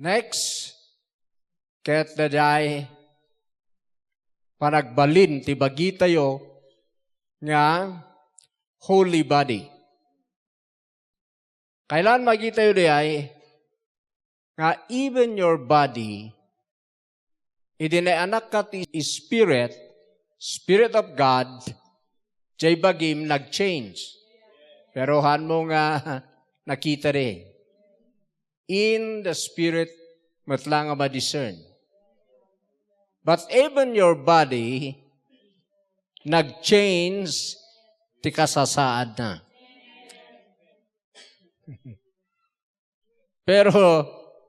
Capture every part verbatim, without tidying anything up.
Next, ket daydiay panagbalin ti bagitayo nga holy body. Kailan makitayo daydiay nga even your body, idi naanakka ti Spirit, Spirit of God, jay bagim nag-change. Pero hanmo nga nakita di. In the Spirit, met lang nga ma-discern. But even your body, nag-change ti kasasaadna. Pero,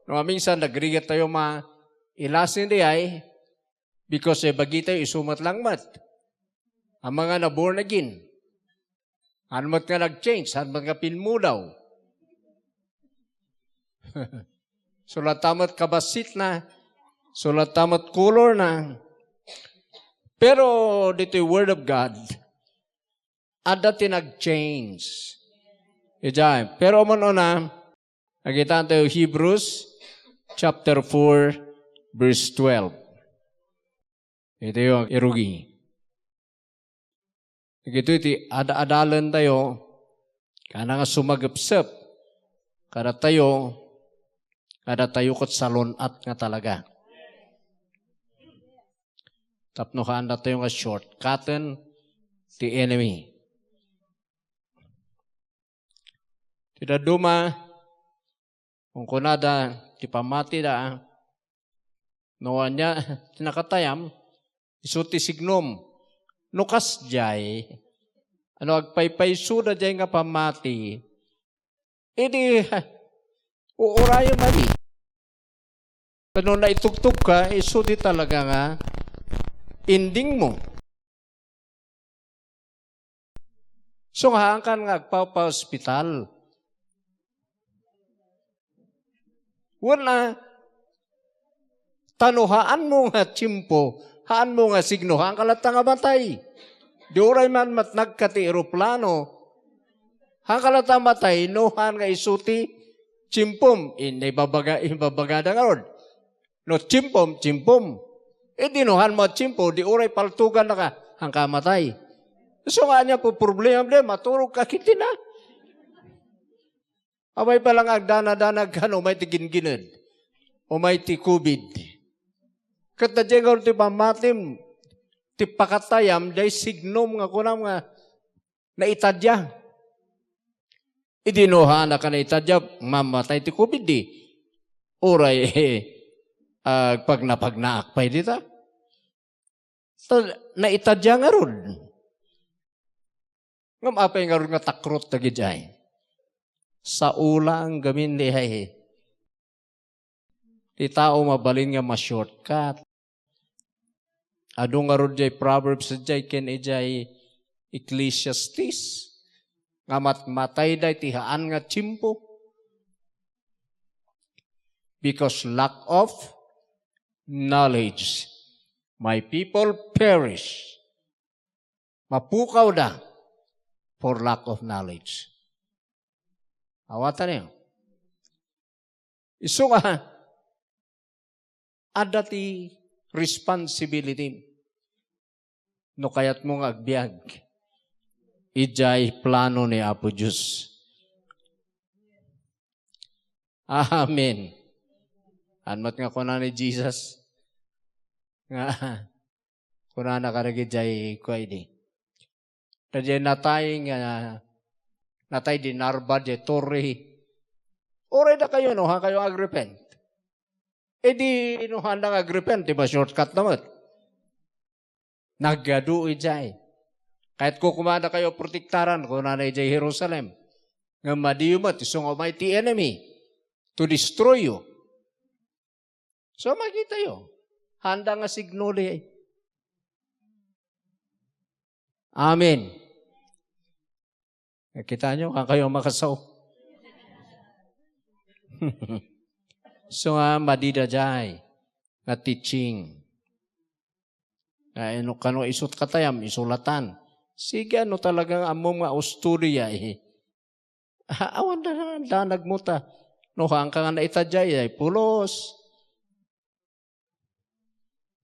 no, maminsan, nagrigat tayo ma-, ilasing di ay, because, eh, bagitayo, isu met lang met. Ang mga na-born again, han met nga nag-change, han met nga pinmudaw. Sulat ta met kabasit na, sulat ta met color na. Pero ditoy Word of God, adda ti nag-change. Ijay. Pero umuna, nakita tayo Hebrews chapter four, verse twelve. Ito yung irugi. Dagitoy ti ada-adalen tayo, kana nga sumagepsep. Kada tayo, kada tayo ket salun-at nga talaga. Tapno haanda tayo nga shortcutten ti enemy. Ti dadduma, kunkunada, ti pammatida, no ania ti nakatayam, isu ti signom. No kasdiay, ano, agpaypaysuda diay nga pammati, idi, uurayo madi. No naitugtog ka, isu di talaga nga ending mo. So, haankan nga agpapaospital. Wen a, ta no haanmo nga tiempo, haanmo nga signo, haanka latta nga matay. Di uray man matnagka ti eroplano, haanka latta matay, no haan nga isu ti tiempom, in-, ibabaga-, ibabagada ngarud. No tiempom, tiempom. Idi no haanmo a tiempo, di uray paltogannaka, haanka matay. So nga ania po problema, di, maturog ka, kitina. Apay pay la nga agdanadanag kan umay ti gingined, umay ti covid. Ket daydiay ngarud ti pammatim, ti pakatayam, diay signom nga kunam nga naitadia. Idi no haanka naitadia, mamatay ti covid di. Uray, agpagnapagnaak pay dita. Ta, naitadia ngarud. Ngem apay ngarud nga takrot dagidiay? Sao la gamin diay. Ti tao mabalin nga ma-shortcut. Adu ngarud diay Proverbs diay ken idiay Ecclesiastes nga matmatay daytoy haan nga tiempo. Because lack of knowledge, my people perish. Mapukawda for lack of knowledge. Awatan niyo. Isu nga, adda ti responsibility. No kayatmo nga agbiag, idiay plano ni Apo Dios. Amen. Haan met nga kuna ni Jesus, nga kunana kadagiti kua idi. Daydiay natay nga, natay di narba di torre. Uray dakayo, no, haankayo agrepent. E di, no, haanda nga agrepent, di ba, shortcut na met. Nagadu idiay. Kayatko koma dakayo protektaran, kunana idiay Jerusalem. Ngem madiyo met, isu nga umay ti enemy to destroy you. So, makitayo. Haanda nga signo di. Amen. Nakita nyo, kayo makasao. So nga, madi daydiay nga teaching. Ay, no, kano isut katayam, isulatan. Sige, ano talagang ammom nga ustudya, eh. Awan da, danag mo ta. No, haanka nga naitadiay, ay pulos.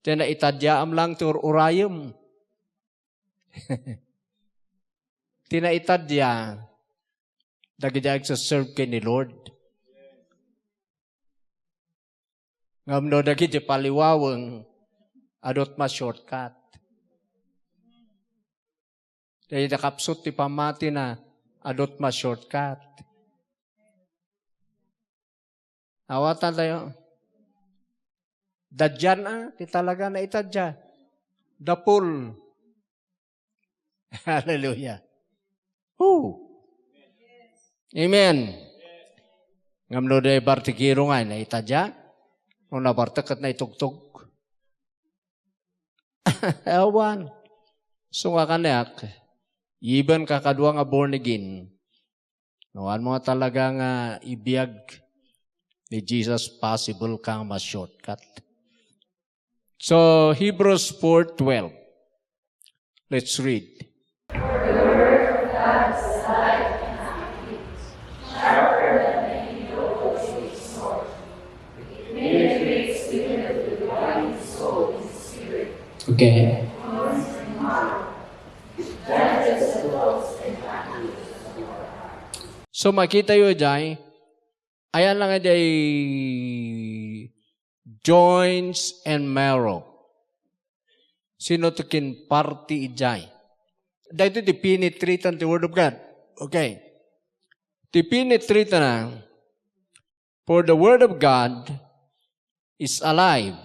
Ti naitadiaam lang ti ur-urayem. Ti naitadia, dagiti agserserve ken ni Lord. Ngem no dagiti paliwaweng, adut ma-shortcut. Dagiti nakapsut ti pammatina, adut ma-shortcut. Awatantayo. Dadian, a, ti talaga naitadia. Dapul. Hallelujah. Woo. Amen. Ngem no di bartikero nga, naitadia. No nabartek ket naitugtog. Awan. So nga kaniak, even kakadua nga born again, no, haan mo nga talaga nga ibiag ni Jesus, possible ka nga ma-shortcut. So, Hebrews four twelve. Let's read. Okay. So, makitayo jay, ayan lang jay joints and marrow. Sino ti kinparti idiay? Daytoy ti penetrate ti Word of God. Okay. Ti penetrate na, for the Word of God is alive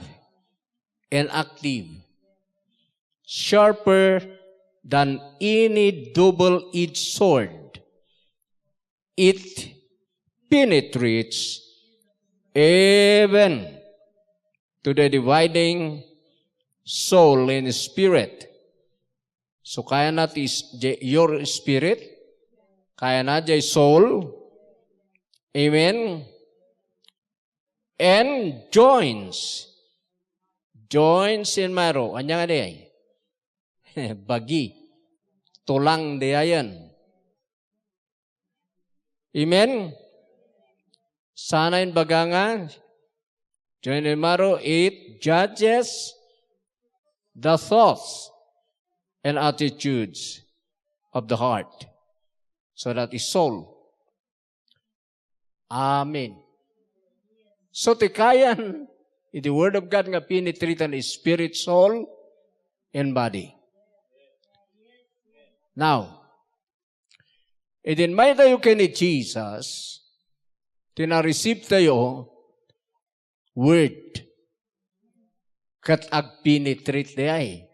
and active, sharper than any double-edged sword. It penetrates even to the dividing soul and spirit. So, kayana ti is-, je-, your spirit, kayana jay soul. Amen. And joints. Joints and marrow. Ania nga diay? Bagi. Tulang diayen. Amen? Sana imbaga nga, joint and marrow, it judges the thoughts and attitudes of the heart. So that is soul. Amen. So, ti kayan, iti Word of God nga penetrate-an ti spirit, soul, and body. Now, idi immaytayo ken ni Jesus, ti na-receive tayo, Word. Ket agpenetrate diay.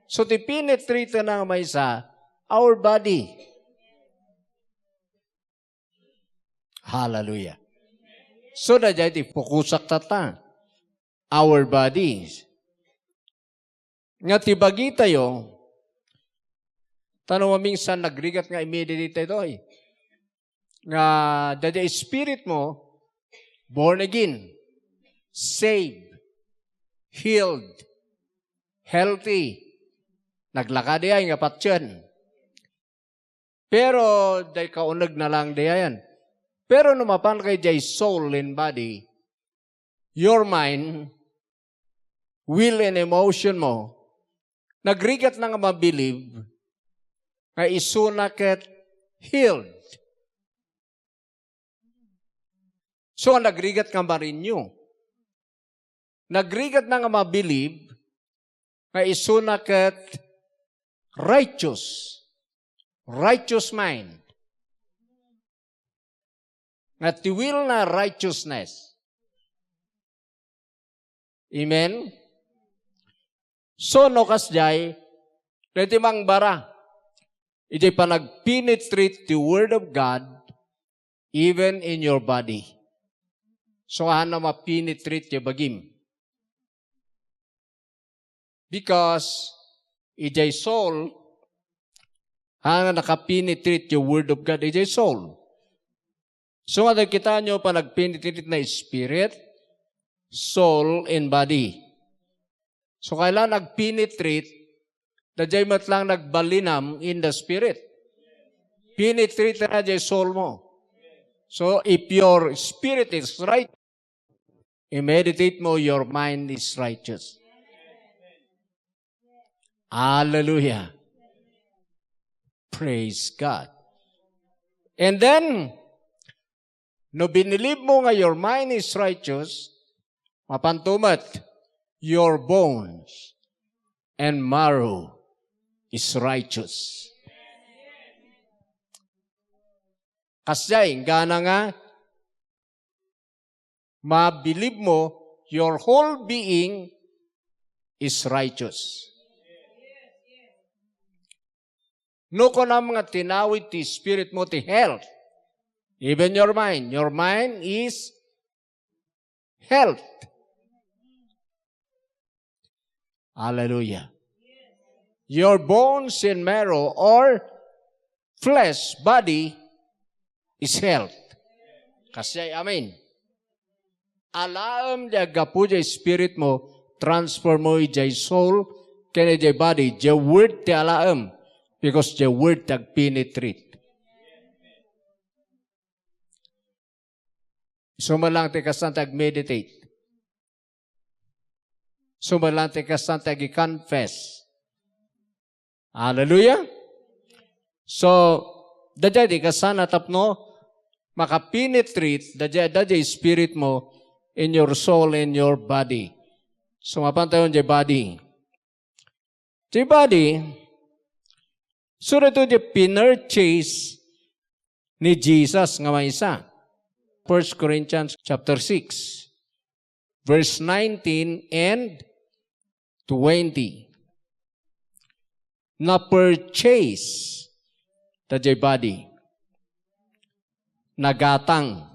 So, ti penetrate na nga maysa, our body. Hallelujah. So, daydiay ti fokusak tatta. Our bodies. Nga ti bagitayo, ta no mamingsan nagrigat nga immediate daytoy. Nga daydiay spirit mo, born again, saved, healed, healthy, naglaka diay nga patien. Pero dayta kauneg na lang diayen. Pero no mapan ka idiay soul and body, your mind, will and emotion mo, nagrigat na nga mabilib nga isuna ket healed. So, nagrigat nga ma-renew. Nagrigat na nga mabilib nga isuna ket righteous. Righteous mind. Nga ti will na righteousness. Amen? So, no kasdiay, daytoy mangbara, idiay panagpenetrate ti Word of God, even in your body. So, haan na mapenetrate ti bagim. Because, idiay soul, haan nga nakapenetrate ti Word of God, idiay soul. So nga, nakita nyo, panagpenetrate na spirit, soul, and body. So, kailan nagpenetrate, daydiay met lang nagbalinam in the spirit. Penetrate na diay soul mo. So, if your spirit is right, i-meditate mo, your mind is righteous. Hallelujah. Praise God. And then, no binilib mo nga your mind is righteous, mapanto met, your bones and marrow is righteous. Kasdiay, inggana nga mabilib mo, your whole being is righteous. No kunam nga tinawid ti spirit mo ti health, even your mind, your mind is health. Hallelujah. Your bones and marrow or flesh, body, is health. Kasdiay, amen. Alaem di aggapu di spirit mo, transfer mo idiay soul, ken idiay body, di worth ti alaem, because di worth ti agpenetrate. Isu met lang ti kastan ti agmeditate. Isu met lang ti kastan ti agiconfess. Hallelujah! So, daydiay ti kastan a tapno makapenetrate daydiay, daydiay spirit mo in your soul, in your body. So, mapantayon diay body. Ti body, so daytoy ti pinurchase ni Jesus nga maysa. First Corinthians chapter six, verse nineteen and twenty. Na-purchase daydiay body. Nagatang.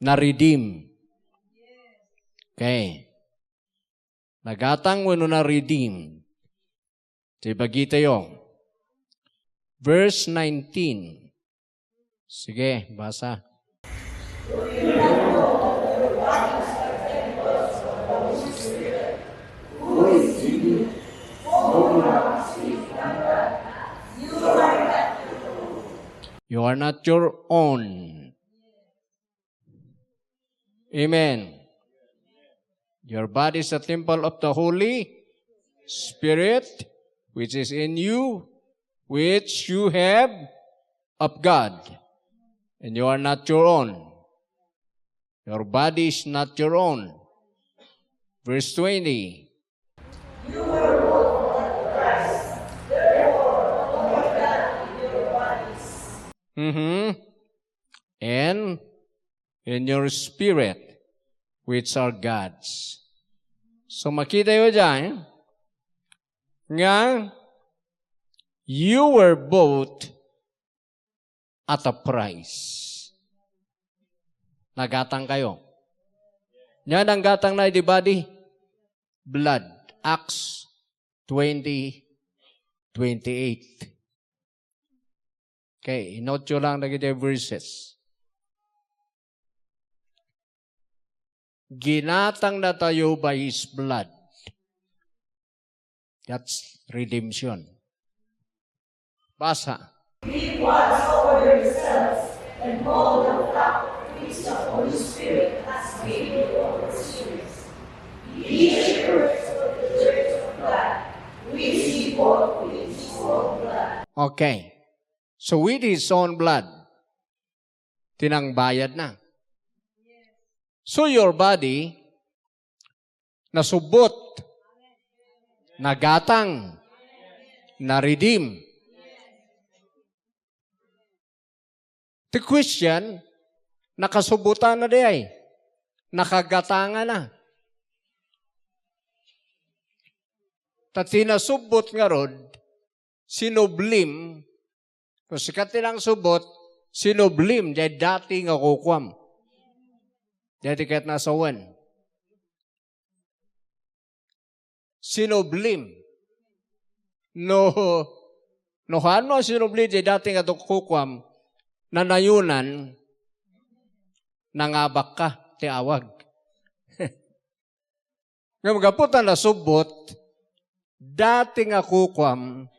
Na-redeem. Okay. Nagatang wenno na-redeem. Ti bagitayo. Verse nineteen. Sige, basa. You are not your own. Amen. Your body is a temple of the Holy Spirit, which is in you, which you have of God, and you are not your own. Your body is not your own. Verse twenty. You were bought at a price. Therefore, honor God in your bodies. Mm-hmm. And in your spirit, which are God's. So, makita yo dyan nga you were bought at a price. Nagatang kayo. Ania ti nanggatangna idi body? Blood. Acts twenty twenty-eight. Okay, inutyo lang dagiti verses. Ginatangna tayo by His blood. That's redemption. Basa. Grieve once over yourselves and hold the fact of the Holy Spirit has given you over spirits. Be assured of the church of God, which he bought with his own blood. Okay. So with his own blood, tinangbayad na. So your body, nasubbot, nagatang, na-redeem. Ti Christian, nakasubbotana diay, nakagatangana. Ta ti nasubbot ngarud, sinublim, no sika ti nangsubbot, sinublim, diay dati nga kukuam. Diay ti ket nasawen. Sinublim. No, no, haanmo a sinubli diay dati nga kukuam, nanayonan, nangabakka ti awag. Ngem gapu ta nasubbot, dati nga kukuam,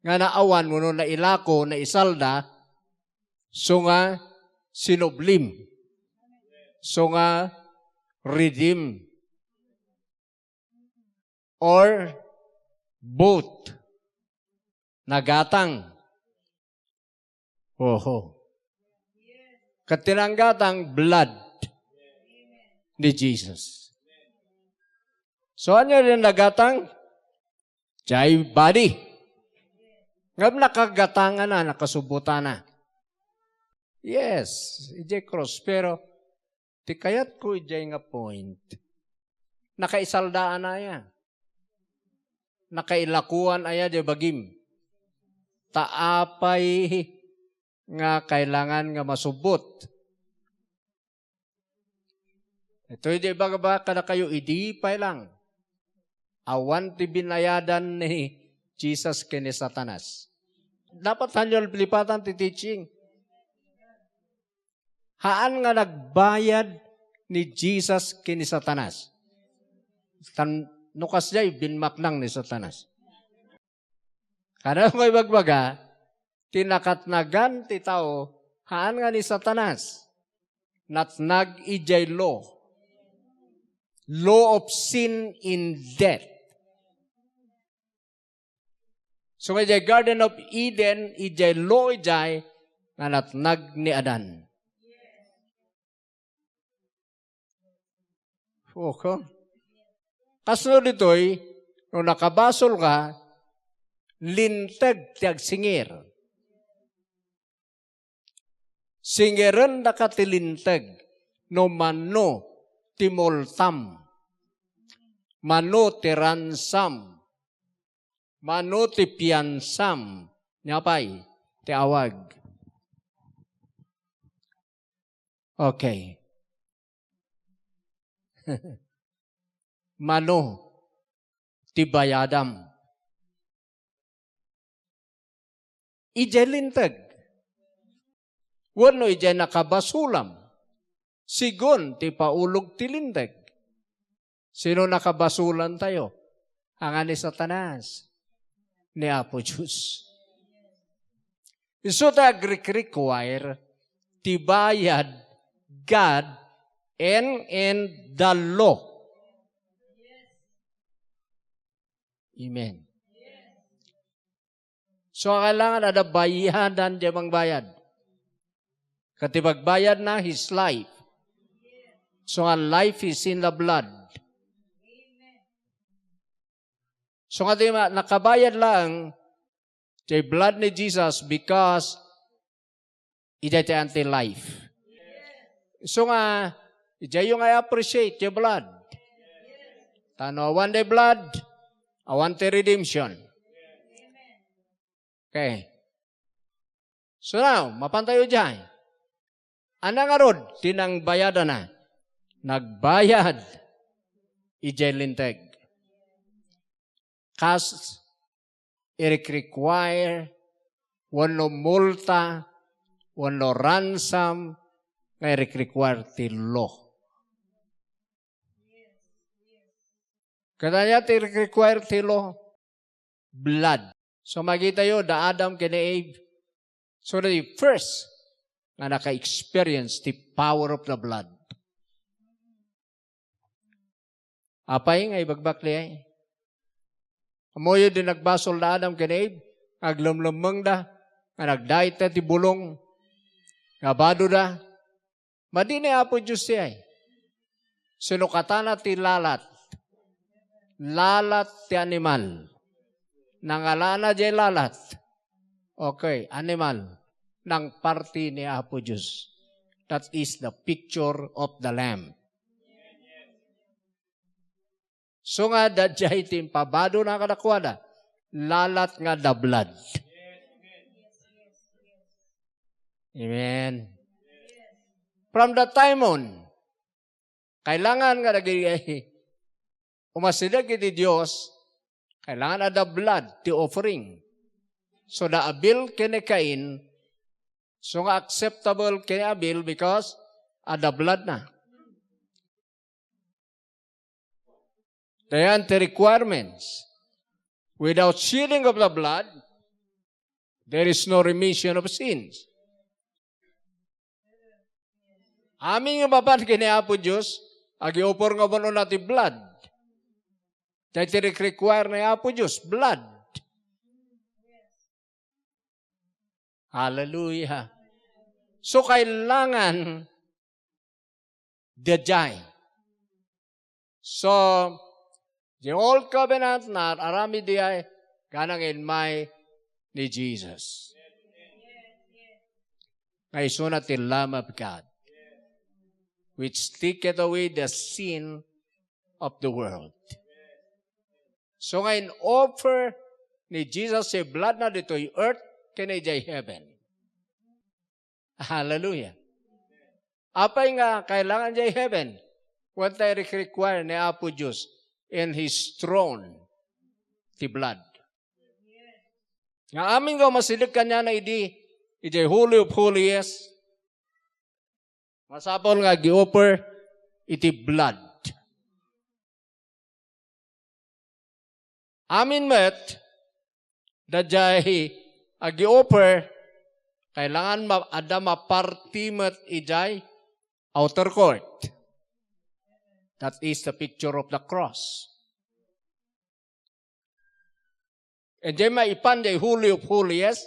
nga naawan wenno nailako, naisalda, So nga sinublim. So nga redeem. Or both. Nagatang. Oho. Ket ti nanggatang, blood ni Jesus. So, ania ti nagatang? Jay body. Ngem nakagatangana, nakasubotana. Yes, idiay cross, pero ti kayatko idiay nga point, nakaisaldaan aya. Nakailakuan aya di bagim. Ta apay nga kailangan nga masubot? Itoy di ibagabagak kadakayo, idi pay lang. Awan ti binayadan ni Jesus ken ni Satanas. Dapat hanyo lipatan ti teaching. Haan nga nagbayad ni Jesus ken ni Satanas. Tan, no kasdiay, binmaknang ni Satanas. Kada mo ibagbaga, ti nakatnagan ti tao, haan nga ni Satanas. Natnag idiay law. Law of sin and death. So, idiay Garden of Eden, idiay law idiay, nga natnag ni Adan. Okay. Kasno ditoy, no nakabasol ka, linteg ti agsingir. Singirendaka ti linteg no mano ti multam, mano ti ransam, mano ti piansam, nia pay ti awag. Okay. Mano ti bayadam? Idiay linteg. Wenno idiay nakabasolam. Sigun ti paulog ti linteg. Sino nakabasolan tayo? Haan nga ni Satanas, ni Apo Dios. Isu ta agrik-require ti bayad, God, and, and the law. Amen. So, kailangan adda bayadan ti mangbayad. Ket ti pagbayadna, his life. So nga, life is in the blood. So nga, ti ma-, nakabayad lang ti blood ni Jesus because idiay ti anti life. So nga, idiayyo nga i-appreciate ti blood. Ta no awan ti blood, awan ti redemption. Okay. So now, mapantayo idiay. Ania ngarud ti nangbayadana? Nagbayad idiay linteg. Kas irik-require, wenno multa, wenno ransom, nga irik-require ti law. Ket ania ti irik-require ti law? Blood. So, makitayo, da Adam ken Eve. So, the first nga naka-experience ti power of the blood. Apay nga ibagbakli ay? Ammoyo di nagbasol da Adam ken Eve, nga aglemlemmengda, nga nagdayta ti bulong, nga badoda. Madi ni Apo Dios ti ay. Sinukatana ti lalat. Lalat ti animal. Nangalana diay lalat. Okay, animal. Nangparti ni Apo Dios. That is the picture of the Lamb. So nga, daydiay ti impabadona kadakuada, lalat nga the blood. Amen. From that time on, kailangan nga dagiti umasideg iti Dios, kailangan a the blood ti offering. So, da Abel ken ni Cain, so nga acceptable ken ni Abel because a the blood na. Dayan ti requirements. Without shedding of the blood, there is no remission of sins. Amin nga mapan ken ni Apo Dios, agi-offer nga umano na ti blood. Daytoy ti require ni Apo Dios, blood. Hallelujah. So, kailangan daydiay. So, the old covenant, naaramid daydiay, gapu nga immay ni Jesus. Nga isuna ti Lamb of God, which taketh away the sin of the world. So nga in-offer ni Jesus ti blood na ditoy earth ken idiay heaven. Hallelujah. Apay nga kailangan idiay heaven? Wen ta require ni Apo Dios in His throne ti blood. Nga amin nga umasideg kaniana idi, idiay Holy of Holies, masapul nga agi-offer iti blood. Amin met, daydiay agi-offer, kailangan ma-, adda maparti met idiay outer court. That is the picture of the cross. And then maipan diay Holy of Holies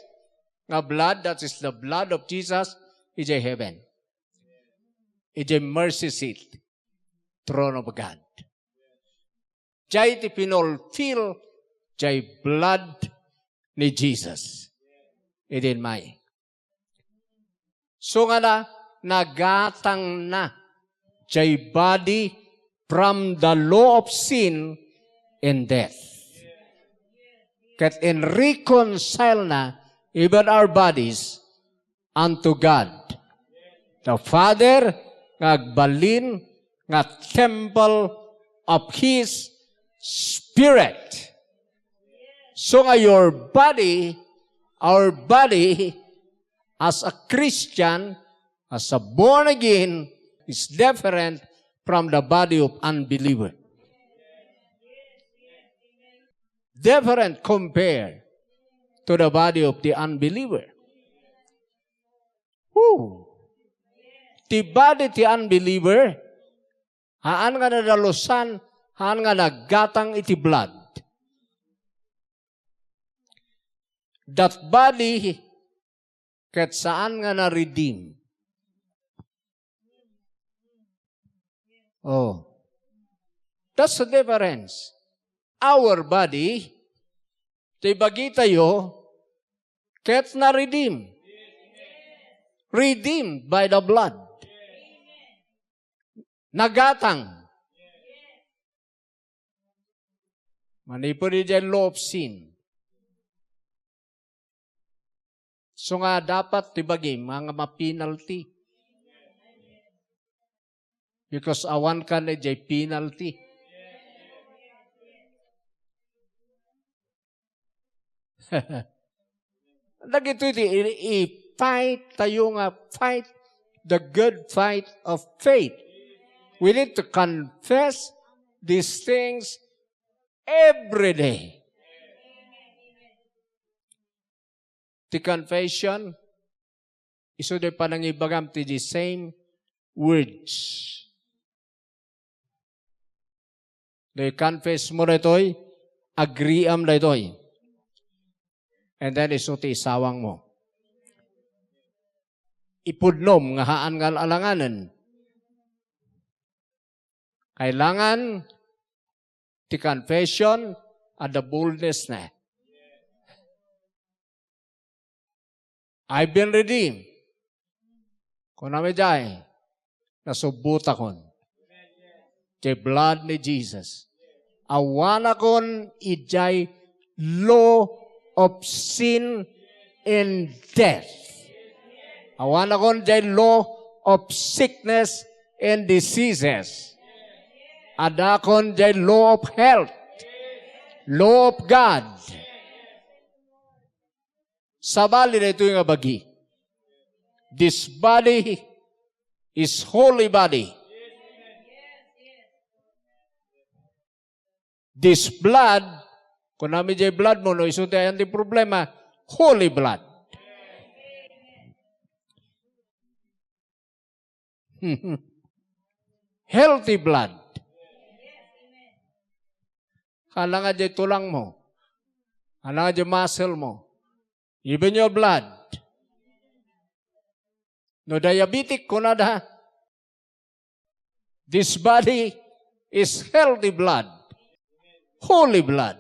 nga blood, that is the blood of Jesus, idiay heaven. Idiay mercy seat, throne of God. Diay ti pinulfill diay blood ni Jesus. Idi immay. So nga na, nagatangna diay body from the law of sin and death. Ket in reconcile na even our bodies unto God the Father, nga agbalin nga temple of His Spirit. So nga your body, our body as a Christian, as a born again, is different from the body of unbeliever. Different compared to the body of the unbeliever. Woo! Ti body ti unbeliever, haan nga nadalusan, haan nga nagatang iti blood. That body ket saan nga na-redeem. Oh. That's the difference. Our body, ti bagitayo, ket na-redeem. Redeemed by the blood. Nagatang. Manipud idiay law of sin. So nga dapat ti bagim nga mapenalty. Because awan kan idiay penalty. Dagitoy ti i-, i-fight tayo nga fight the good fight of faith. We need to confess these things every day. Ti confession, isu ti panangibagam ti the same words. No i-confess mo daytoy, agreeam daytoy. And then isu ti isawang mo. Ipudnom nga haan nga al-alanganen. Kailangan ti confession, adda boldness na. I've been redeemed. Kunam idiay, nasubbotakon. The blood ni Jesus. Awanakon idiay law of sin and death. Awanakon idiay law of sickness and diseases. Addakon idiay law of health. Law of God. Sabali daytoy nga bagi. This body is holy body. This blood, kunam idiay blood mo, no isu ti ayan ti problema, holy blood. Healthy blood. Alangan diay tulangmo. Alangan diay muscle mo. Even your blood. No diabetic, kunada, this body is healthy blood, holy blood.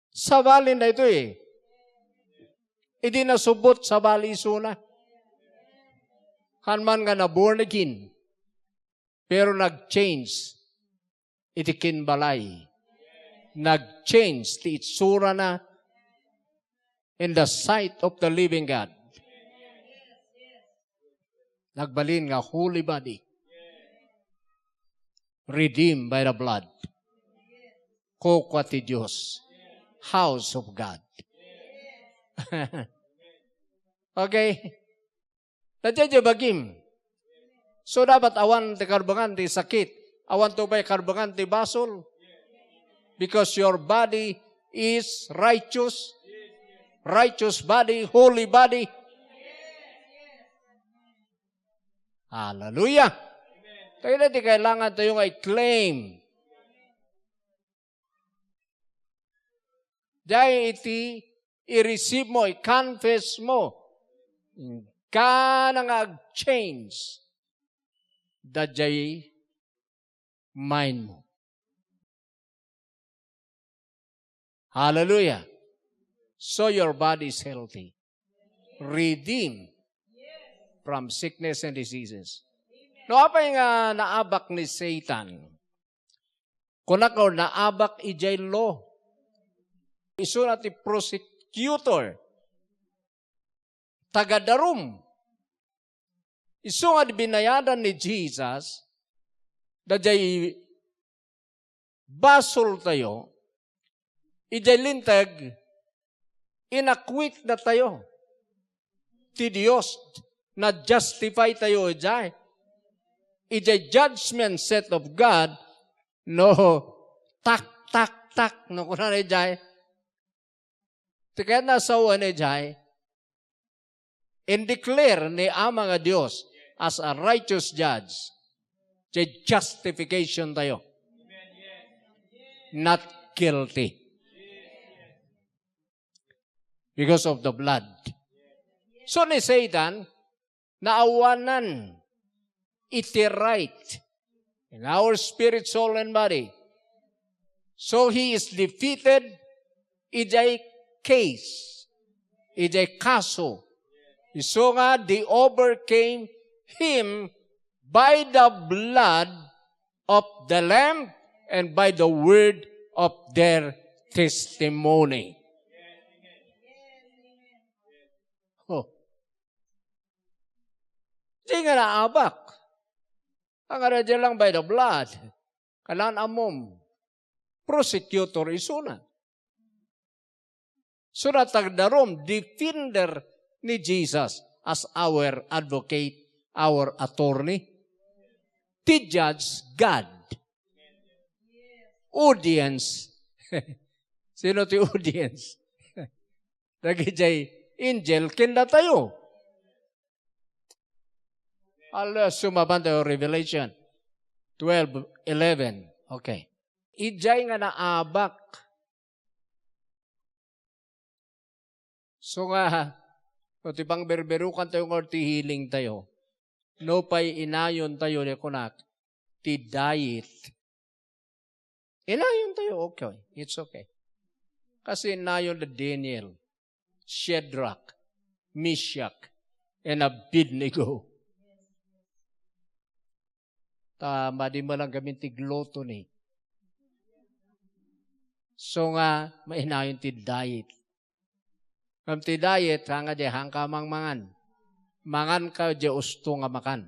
Sabali na ito eh. Idi nasubbot, sabali isuna. Haan man nga na born again. Pero nag-change iti kinbalay. Nag-change ti itsurana in the sight of the living God. Nagbalin nga holy body. Redeemed by the blood. Kukua ti Dios. House of God. Okay? Daydiay bagim. So, dapat awan ti karbengan ti sakit. Awan to pay karbengan ti basol. Because your body is righteous. Righteous body, holy body. Hallelujah. Kaya ti kailangan tayo nga i-claim. Diay iti i-receive mo, i-confess mo. Kana nga ag-change. Daydiay mind mo. Hallelujah. So your body is healthy. Redeemed from sickness and diseases. No, apay nga naabak ni Satan? Kunak, naabak idiay law. Isuna ti prosecutor. Taga-darum. Isu nga binayadan ni Jesus, daydiay basol tayo, idiay linteg, inakwit na tayo ti Dios, na-justify tayo idiay. Idiay judgment seat of God, no, tak, tak, tak, no, kunana idiay, ti kayat na sawen idiay, in-declare ni Ama nga Dios as a righteous judge, ti justification tayo. Not guilty. Because of the blood. So ni Satan, naawanan iti right in our spirit, soul, and body. So he is defeated idiay case, idiay kaso. Isu nga, they overcame him by the blood of the Lamb and by the word of their testimony. Oh. Di nga naabak. Ang ara lang by the blood. Kalan amom. Prosecutor isuna. Suna tagdarum, defender ni Jesus as our advocate, our attorney. Ti judge, God. Audience. Sino ti audience? Dagidiay angel, ken datayo. Ala, sumaban tayo, Revelation twelve eleven. Okay. Idiay nga naabak. So nga, no, ti pangberberukan tayo nga ti healing tayo, no pay inayon tayo, di kunak, ti diet. Inayon tayo, okay. It's okay. Kasi inayon da Daniel, Shadrach, Meshach, and Abednego. Ta madi met lang kami ti gluttony. So nga, mainayon ti diet. Ngem ti diet, haan nga di, haanka mangmangan. Manganka di usto nga makan.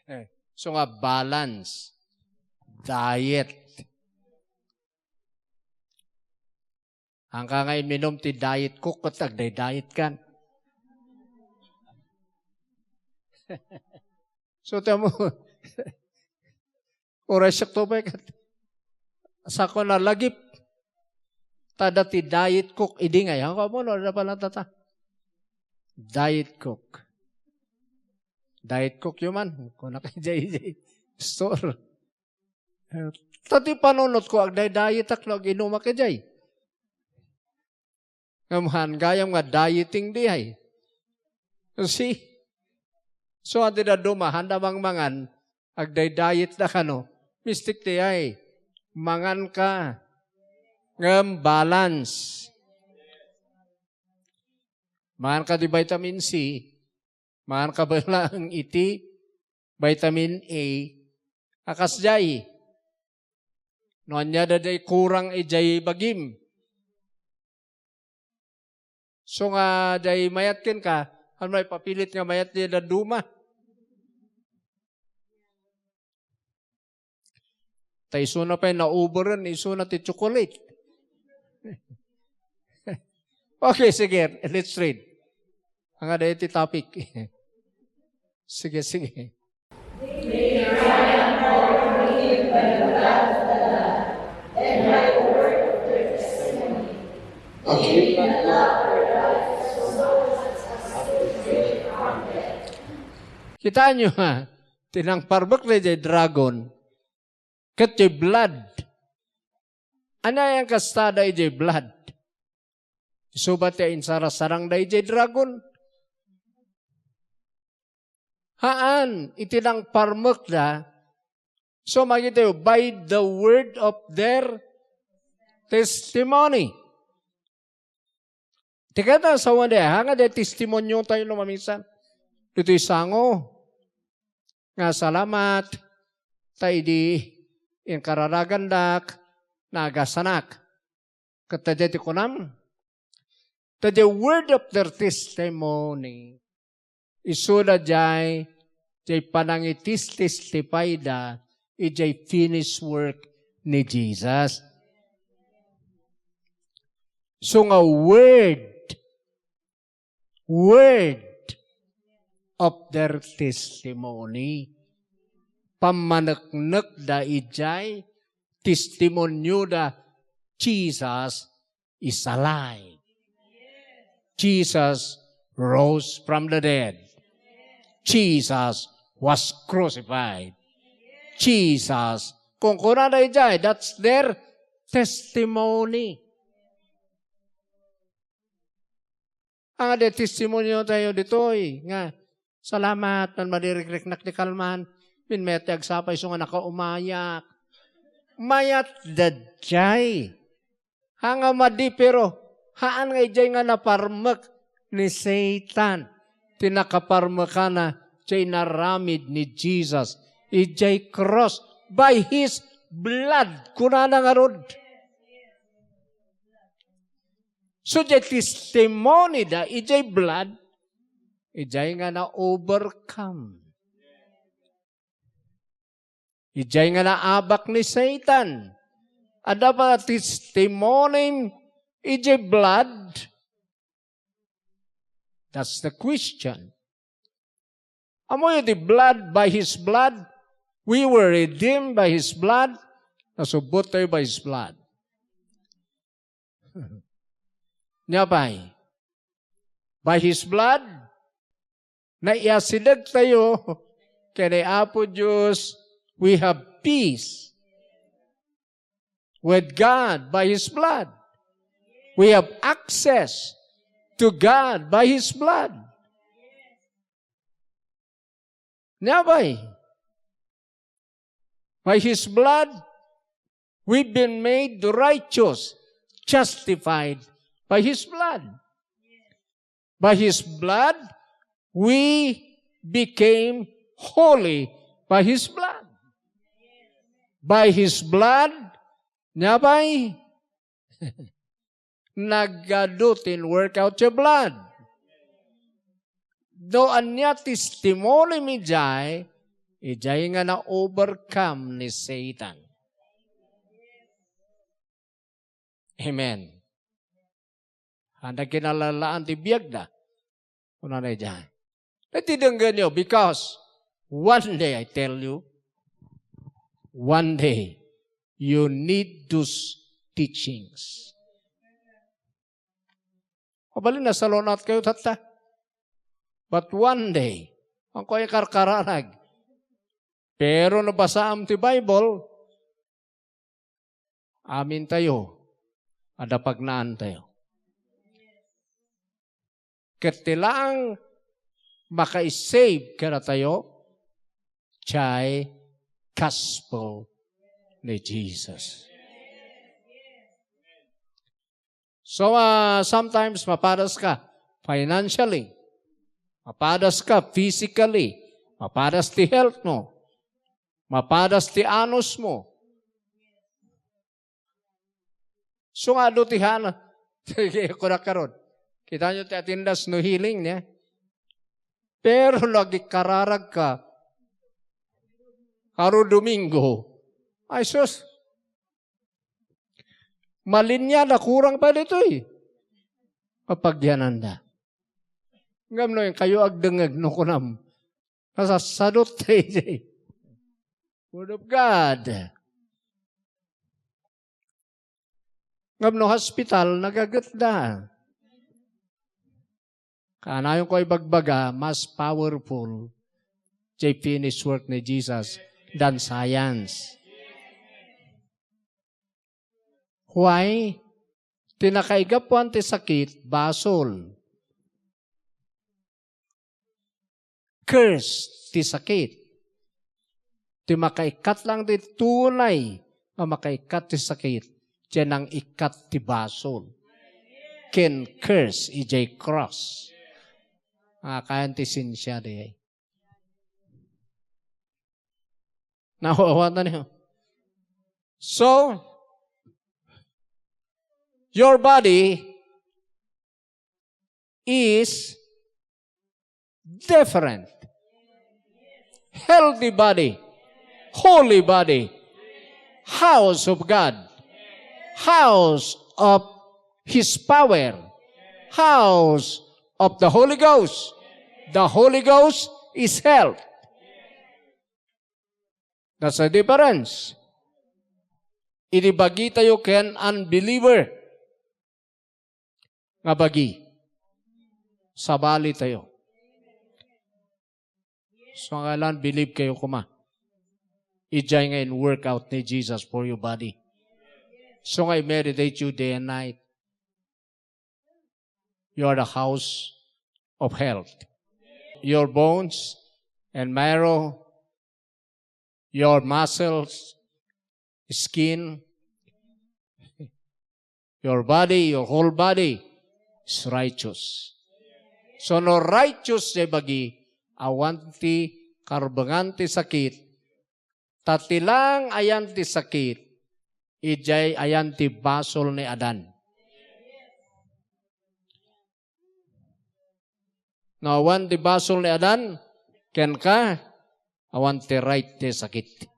Eh, so nga balance. Diet. Haanka nga iminum ti diet coke, ket agday-diet kan. So, tamo, uray siak to, bay, kat-, sako na lagip. Ta adda ti diet coke idi ngay. Ako mo, no, adda pala tata. Diet coke. Diet coke yun man. Kuna kay jay, jay store. Ta ti panunot ko, agday-diet ak no ag-inum ak idiay. Ngem han gayam nga dieting di ay. See? So, adi da dumahan da mangmangan, agday-diet da kano. Mistik ti ay. Mangan ka. Ngem balance. Mangan ka di vitamin C. Mangan ka ba lang iti vitamin A, a kasdiay. No ania da day kurang idiay bagim. So nga day mayat kenka, ano, ipapilit nga mayat diay dadduma. Ta isuna pay nauberen, isuna ti chocolate. Okay, sige, let's read. Ania dayta ti topic. Sige, sige. Kitaenyo, ha? Ti nangparmek daydiay dragon. Ket ti blood. Ania nga kasta daydiay blood? Isu ba ti insarasarang daydiay dragon? Haan, iti nangparmekda, so makitayo, by the word of their testimony. Ti kayat a sawen, ha, nga diay testimoniotayo no mamisan. Ditoy sango. Nga salamat, ta idi inkararagandak, naagasanak. Ket ta diay ti kunam, ta the word of their testimony, isuda diay, diay panangitistestifyda idiay finished work ni Jesus. So nga word, word of their testimony. Pammaneknekda idiay testimonioda, Jesus is alive. Jesus rose from the dead. Jesus was crucified. Jesus, kunkunada idiay, that's their testimony. Ania diay testimoniotayo ditoy, nga, salamat, no madi rikriknak ti kalman, mayat ti agsapa isu nga nakaumayak. Mayat daydiay. Haan nga madi, pero haan nga idiay nga naparmek ni Satan. Ti nakaparmekana, diay inaramid ni Jesus. Idiay cross, by His blood, kunana ngarud. So, diay testimonida, idiay blood, idiay nga na-overcome. Idiay nga naabak ni Satan. Adda ba testimonim idiay blood? That's the question. Ammoyo ti blood, by His blood, we were redeemed by His blood. Nasubbottayo by His blood. Ania pay? By His blood, naiasidegtayo ken ni Apo Dios, we have peace with God by His blood. We have access to God by His blood. Ania pay? By His blood, we've been made righteous, justified by His blood. By His blood, we became holy by His blood. By His blood, ania pay? Nagadu ti in-work out ti blood. No ania testimonim idiay, idiay nga na-overcome ni Satan. Amen. Haan da kinalalaan ti biagda. Kunana idiay. Iti denggenyo, because one day, I tell you, one day, you need those teachings. Mabalin, nasalun-atkayo tatta. But one day, awan kayo karkararag. Pero no basaam ti Bible, amintayo, adda pagnaantayo. Ket ti laeng makaisave kadatayo, jay gospel ni Jesus. So, ah, sometimes mapadas ka financially, mapadas ka physically, mapadas ti health mo, mapadas ti anus mo. So nga, adu ti hana. Sige, kunak karon. Kita nyo ti atindas no healing niya. Pero no agikkararag ka, aro Domingo, ay sus, malinya na kurang pa ditoy. Mapagyananda. Ngem no kayo agdengngeg no kunam, nasassadut tayo. Word of God. Ngem no hospital, nagagetda. Kanayon ko ibagbaga, mas powerful jay finished work ni Jesus than science. Why? Ti nakaigapuan ti sakit, basol. Curse ti sakit. Ti makaikkat lang ti tunay nga makaikkat ti sakit, diay nang-ikkat ti basol. Ken curse ijay cross. Ah, kayan ti sinsia diay. Naawatan niyo? So, your body is different. Healthy body, holy body, house of God, house of His power, house of the Holy Ghost. The Holy Ghost is health. That's the difference. Idi bagitayo ken unbeliever nga bagi, sabali tayo. So, nga lan, believe kayo kuma. Ijay nga in-workout ni Jesus for your body. So nga i-meditate you day and night. You are the house of health. Your bones and marrow, your muscles, skin, your body, your whole body is righteous. So no righteous jay bagi, awan ti karbengan ti sakit, ta ti lang ayan ti sakit, ijay ayan ti basol ni Adan. No awan ti basol ni Adan, kenka, awan ti right ti sakit.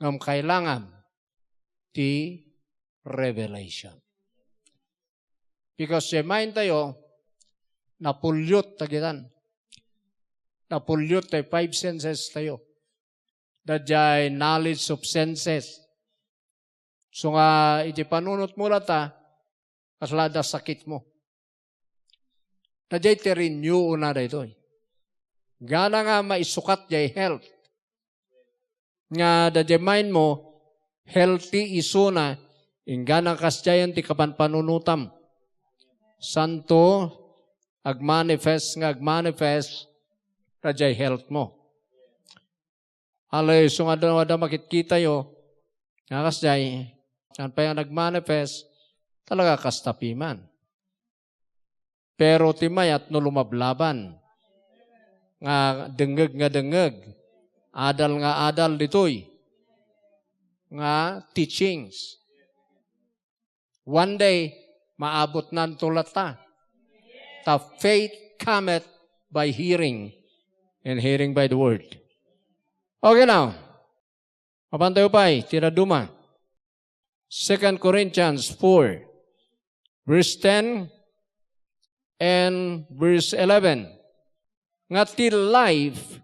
Ngem kailangan ti revelation. Because jay mind tayo, napulyot tagitan. Napulyot tayo, five senses tayo. Dayjay knowledge of senses. So nga, iti panunot mo lata, kasla da sakit mo. Dayjay ti renew na daytoy. Gana nga maisukat jay health. Nga dayjay mind mo, healthy isuna, inggana kasdiayen ti kapanpanunotam. Santo, agmanifest nga agmanifest, dayjay health mo. Alay, so nga daw, adda makitkitayo, nga kasdiay, saan pay nga nagmanifest, talaga kasta piman. Pero ti mayat no lumablaban, nga dengngeg nga dengngeg, adal nga adal ditoy, nga teachings. One day, maabutnanto latta. Ta faith cometh by hearing, and hearing by the word. Okay, now, mapantayo pay, ti dadduma. Second Corinthians four, verse ten and verse eleven. Nga ti life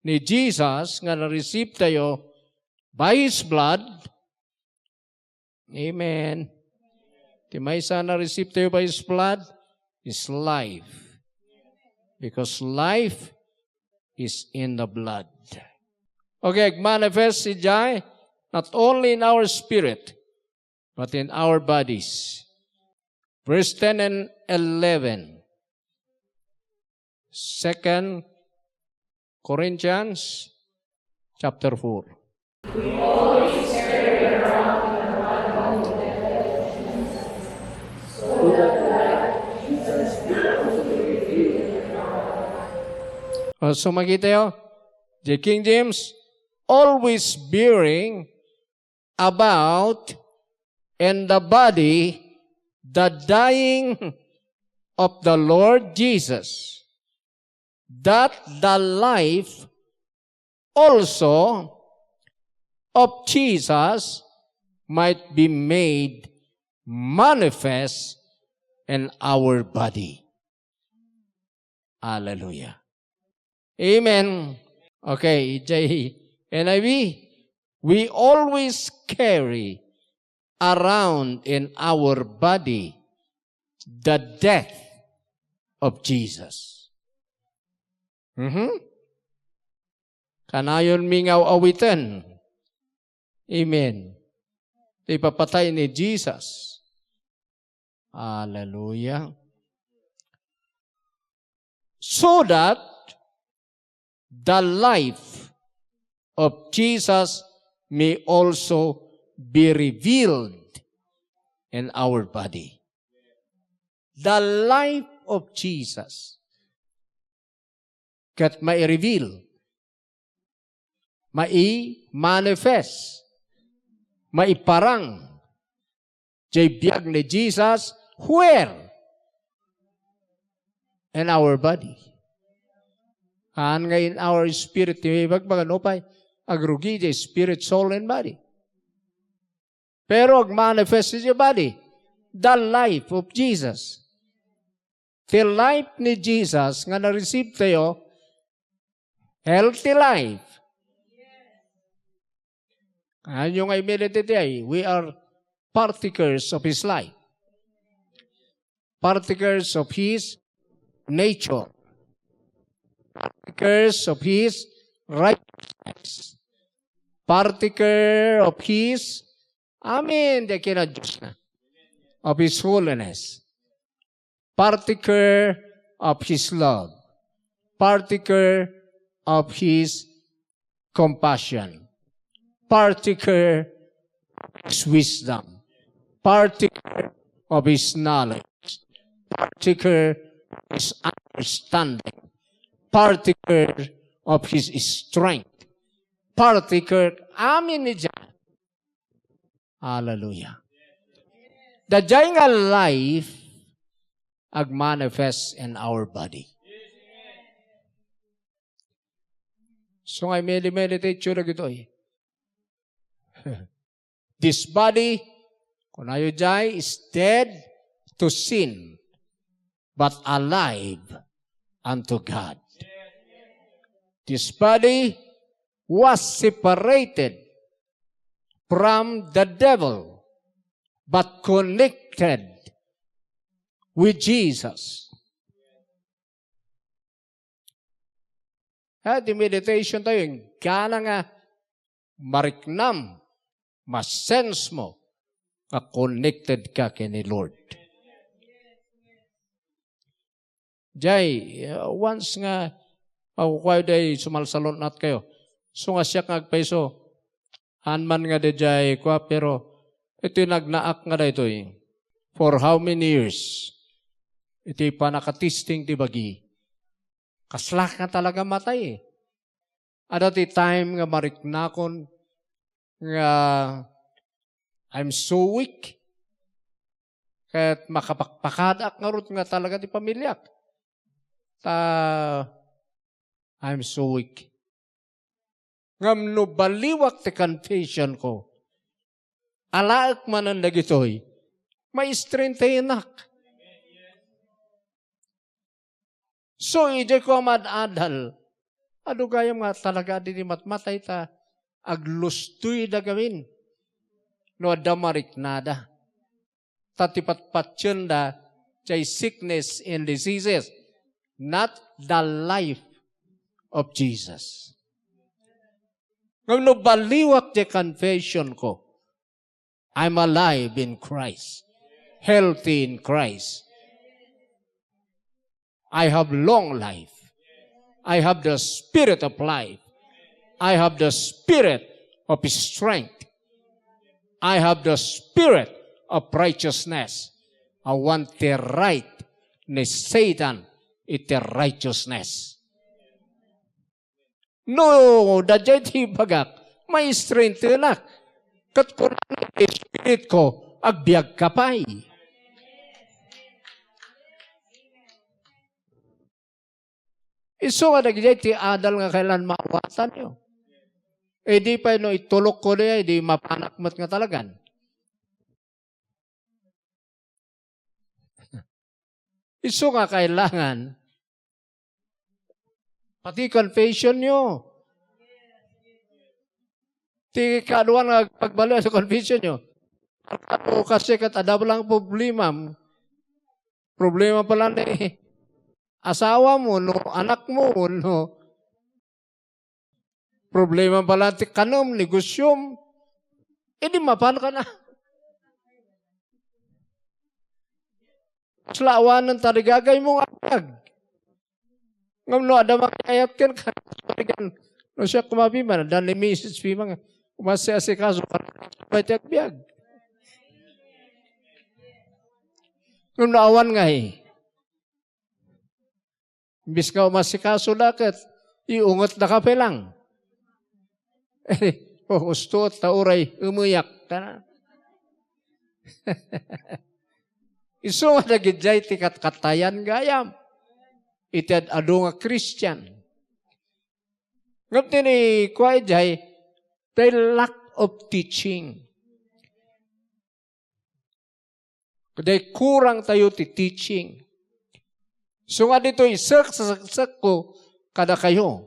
ni Jesus nga na-receive tayo by His blood, Amen. Ti maysa a na-receive tayo by His blood is life. Because life is in the blood. Okay, manifest idiay, not only in our spirit, but in our bodies. Verse ten and eleven. Second Corinthians chapter four. Uh, so makita yo, the King James, always bearing about in the body the dying of the Lord Jesus, that the life also of Jesus might be made manifest in our body. Hallelujah. Amen. Okay, J N I V, we always carry around in our body the death of Jesus. Mhm. Kanayon mi nga awiten. Amen. Ti ipapatay ni Jesus. Hallelujah. So that the life of Jesus may also be revealed in our body. The life of Jesus. Ket mai-reveal, mai-manifest, maiparang jay biag ni Jesus, where? In our body. Haan nga in our spirit, ti ibagbaga, no pay, agrugi jay spirit, soul, and body. Pero agmanifest jay body, the life of Jesus. Ti life ni Jesus nga na-receive tayo, healthy life. Ano nga i-meditate ay? We are partakers of His life. Partakers of His nature. Partakers of His righteousness. Partaker of His, amen, the kinadiosna, of His holiness. Partaker of His love, partaker of His compassion, partaker of His wisdom, partaker of His knowledge, partaker of His understanding, partaker of His strength, partaker, amin ni John. Hallelujah. Daydiay nga life agmanifest in our body. So nga, i-meditate yo dagitoy. This body, kunayo jay, is dead to sin, but alive unto God. This body was separated from the devil, but connected with Jesus. Ha, di meditation tayo, inggana nga mariknam, masense mo, nga connected ka ken ni Lord. Jay, uh, once nga makukuayo day sumalsalun-at kayo. So nga siak nga agpayso, haan man nga dayjay kua, pero itoy nagnaak nga daytoy. For how many years? Itoy panakatesting ti bagi. Kasla nga talaga matay eh. Adda ti time nga mariknakon nga I'm so weak. Ket makapakpakadak ngarud nga talaga ti pamiliak. Ta, I'm so weak. Ngem no baliwak ti confession ko, alaek manen dagitoy, ma-strengthenak. So, idiay ko a mad-adal, adu gayam nga talaga di matmatay ta aglustoy da gamin. no adda mariknada. Ta ti patpatienda jay sickness and diseases, not the life of Jesus. Ngem no baliwak jay confession ko, I'm alive in Christ, healthy in Christ. I have long life. I have the spirit of life. I have the spirit of strength. I have the spirit of righteousness. Awan ti right ni Satan iti righteousness. No, daydiay ti ibagak, maistrentenak. Ket kunana ti Espiritko, agbiagka pay. Isu nga dagiti adal nga kailan maawatanyo. E di pay no itulokko diay, di mapanak met nga talagan. Isu nga kailangan, pati confession nyo. Ti kaaduan nga pagbali sa confession nyo. Ano kasi ket adda lang problema. Problema pala ni asawa mo, no anak mo, no problema pala ti kanem, negosyom. E di mapan ka na. Mas laawanan tarigagay mo nga agbiag. Ngem no adda mangayayat ken karigan, no siak kumapiman, adda ni misis piman nga, umasiasikaso, pay ti agbiag. Ngem no awan nga eh. Imbis nga umasikaso da ket, iunget da kape lang. Eh, oh, usto, ta uray, umeyak. Kana? Isu nga dagiti ti katkatayan gayam. Iti ad-adu nga Christian. Ngem ti ni kuay jay, the lack of teaching. Kadi kurang tayo ti teaching. So nga ditoy, sek-, sek-, sekko kadakayo.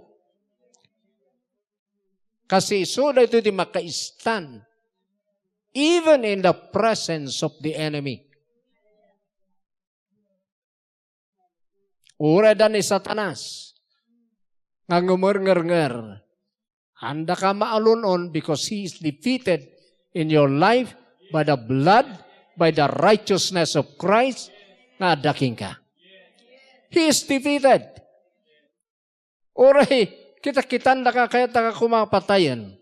Kasi isu daytoy ti makaistan even in the presence of the enemy. Uray da ni Satanas nga ngumernger-nger. Andaka maalun-on because he is defeated in your life by the blood, by the righteousness of Christ nga adda kenka. He is defeated. Uray, kita-kitandaka kayat ka koma patayen.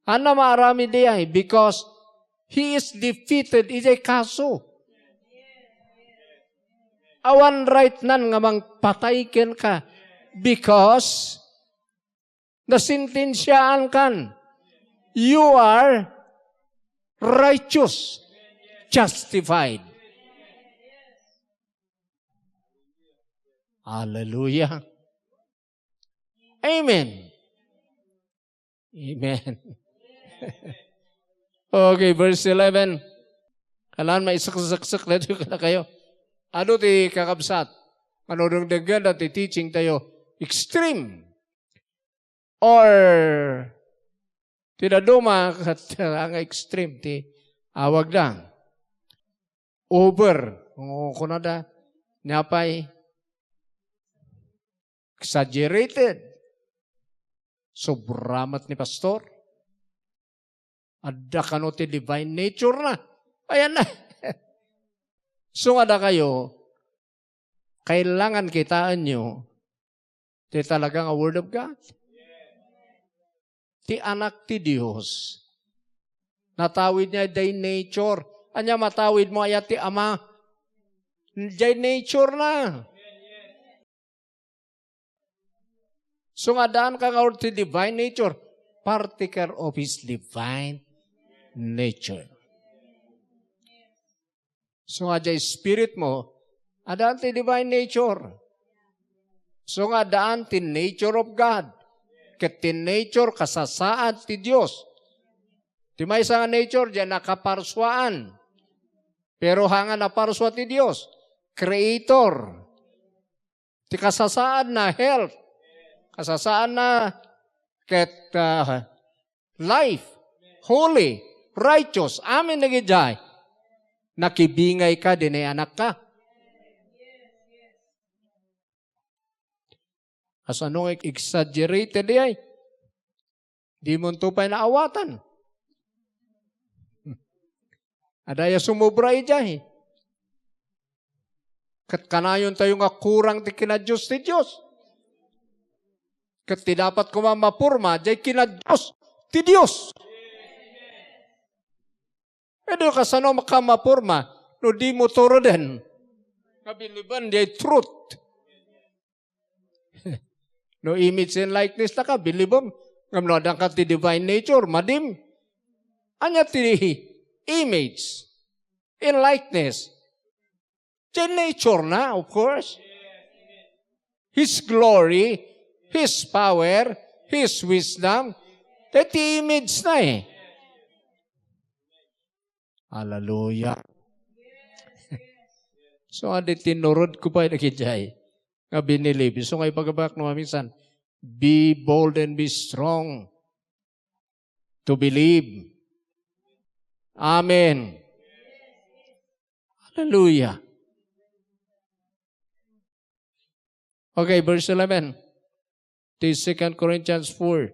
Ania maaramid diay? Because he is defeated idiay kaso. Awan right nan nga mangpatay kenka because nasentensiaan kan. You are righteous, justified. Hallelujah. Amen. Amen. Okay, verse eleven. Kailangan maisaksaksak na ito kadakayo. Ano ti kakabsat? Ano dong daganda ti teaching tayo? Extreme. Or ti daduma ket nga extreme ti awagda. Over. Kunada, napay exaggerated. Sobra met ni pastor. Adda kano ti divine nature na. Ayan na. So nga dakayo, kailangan kitaenyo ti talaga nga Word of God. Ti Anak ti Dios. Natawid niya diay nature. Ania matawid mo aya ti Ama? Diay nature na. So nga daan ka nga ti divine nature, partaker of His divine nature. So nga diay spirit mo, adaan ti divine nature. So nga adaan ti nature of God. Ket ti nature kasasaad ti Dios. Ti maysa nga nature, diay nakaparsuaan. Pero haan nga naparsua ti Dios, creator. Ti kasasaadna, health. Kasasaadna, ket, ah, life, holy, righteous. Amin dagijay. Nakibingay ka, di nay anakka. Kasano nga exaggerated di ay? Di mo nto pay naawatan. Adda ya sumobra idiay. Ket kanayon tayo nga kurang ti kinadios ti Dios. Ket ti dapat koma maporma, diay kinadios ti Dios. Pero kasano ka maporma no di mo turuden nga believe-en diay truth? No image and likeness ta ka, believe-em. Ngem no adda ka ti divine nature, madim. Ania ti image and likeness? Ti nature na, of course. His glory, His power, His wisdom. Ti image na eh. Hallelujah. So, adi tinurod ko pay dagijay nga binilib. So, nga ipagabak no, minsan, be bold and be strong to believe. Amen. Hallelujah. Okay, verse eleven. Ti Second Corinthians four.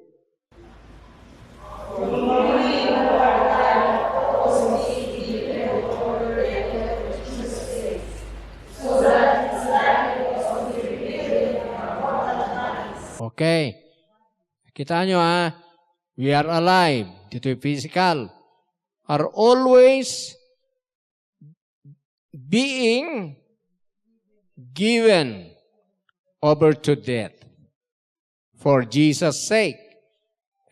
Okay. Kita nyo, ha? We are alive. Ditoy physical. Are always being given over to death for Jesus' sake.